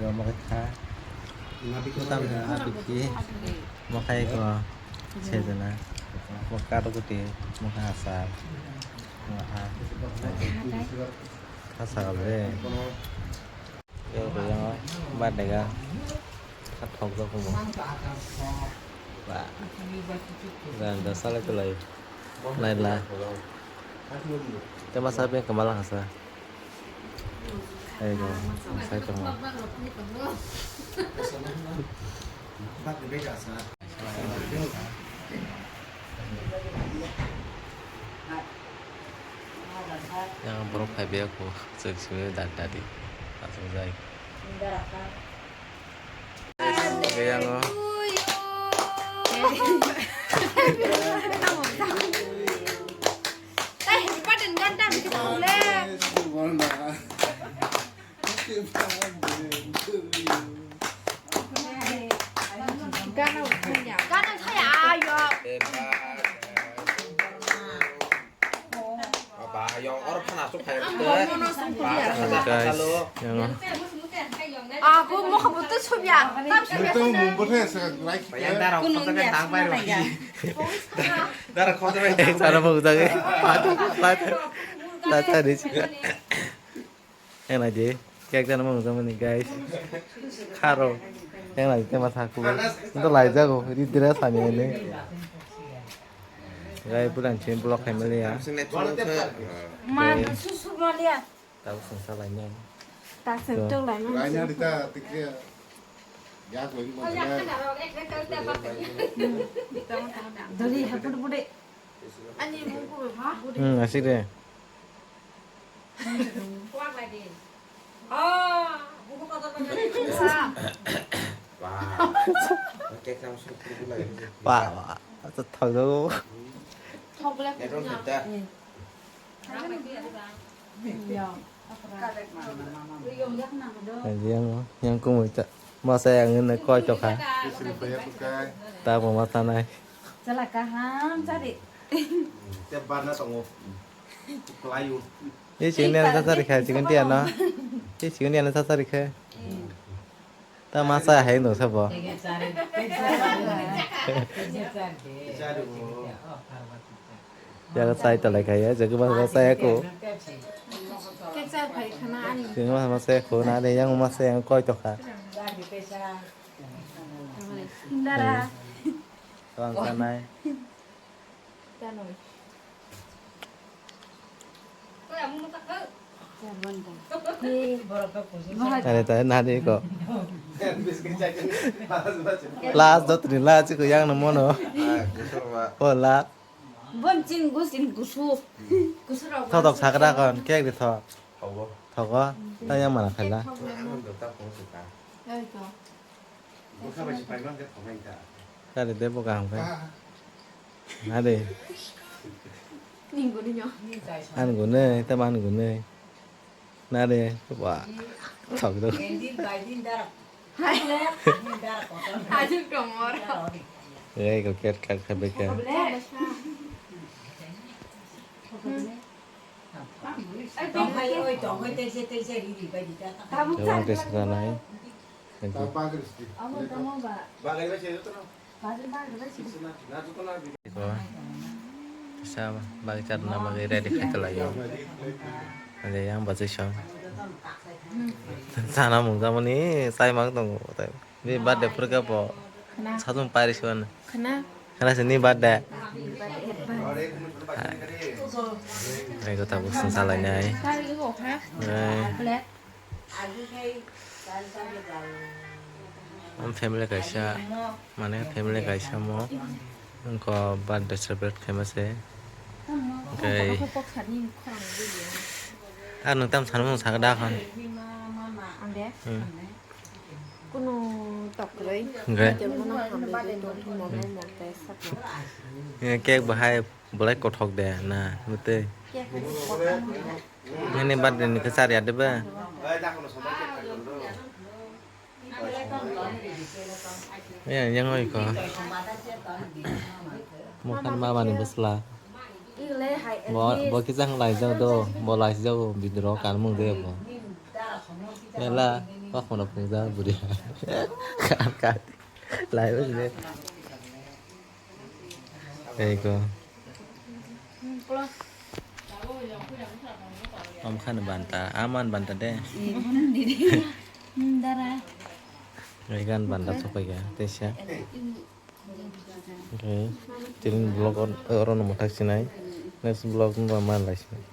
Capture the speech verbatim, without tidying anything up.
Yo mo kha. Tam na abiki. Mo khai ko. Sejana. Mo ka to kuti. Mo ka asar. Mo a. Ka sa le. Yo ko yo. Ba de ga. Ka thok do ko mo. Ba. Dan da sale to lai. Lai la. Te masa pe kamala hasa. Aigo, sai tongo. Yang borok phai bia ko, chwk simi dak dadi. Aswk jai. Yang o. Gana saya ayo. Ba, yang orang panas tuh kayak gitu. Guys, yang o. Aku mau kamu tuh subya. Itu mumputnya sekarang. Yang darah kau sampai tambah lagi. Darah kau sampai tambah. Cara mau utang ya. Patah, patah. Patah di sini. Yang lagi, kayak cara mau utang nih guys. Karo. Yang lagi tema saku. Itu lai jago. Ini dress hanya ini. Gai pulan chin block family ya. Ma susu malia. Tahu sengsa lainnya. Tak sentuh lainnya. Lainnya kita tikir. Ya, gue ini mau. Dali hapur bude. Ani buku ha? Hmm, asik deh. Wah. Wah, wah. Thok do. Yang yang kumui ta. Masa yang ini koi to kha. Ta bo masa nai. Chala kaham chari. Te barna tongo. Kulayu. Ye chini ana sasari kha, chikon ti ana. Ye chikon ti ana sasari kha. Ta masa hai no sabo. Jaga sai talai kha ya, jaga masa saya ko. Keksa phai khana ani. Jaga masa saya ko na de yang masa yang koi to kha. Dara. Tuang sanai. Tare tare nadi ko. Last dot ni last ko yang no mono. Oh last. Bon ching gus in gusu. Thotok sakra kon kek di thok. Thogo. Ta yang mana khala. Kari de bo kaham khe. Nade. Ningkuni nyo. An gunai, ta man gunai. Nade, wa. Thok do. Ajik tomor. Ei ko ket kat khabe khe. Tongkhai oi tongkhai teise teise riri bai di ta. Tamo Tamo chai teise bai ta nai. Thank you. Amo tamo ba. Kisa bagi chat nama gaya ready khaita lai yo. Ada yang baca song. Sana mung tamo ni sai mang tong. Ni birthday phurkha bo. Khna. Sajung pairi suan. Khna. Khna se ni birthday. Birthday advance. Hai. Ai ko tabuk sung salai nai. Tari ko ha. Ai. Black. Am family kaisa, mane family kaisa mo. Wngkha birthday celebrate khaima se. Oke. Ah, nwng tam sanmung sakda khon. Ande. Hmm. Kunu tokroi. Oke. Cake bahai belai kothok de na, mute. Nini birthday ni kwchar ya de ba? Ya, yang oi ko. Mokhan mama ni bwsla. Bo, bo kisa lai jak do, bo lai jak bidro kan mung de bo. Mela, kok mana pungja buri. Kan kan. Lai bas ne. Ego. Om khan banta, aman banta de. Dara. Egan banta sopai ga, tesa. Okay. Tini vlog oro no muthak sinai. Next vlog no ma lai sinai.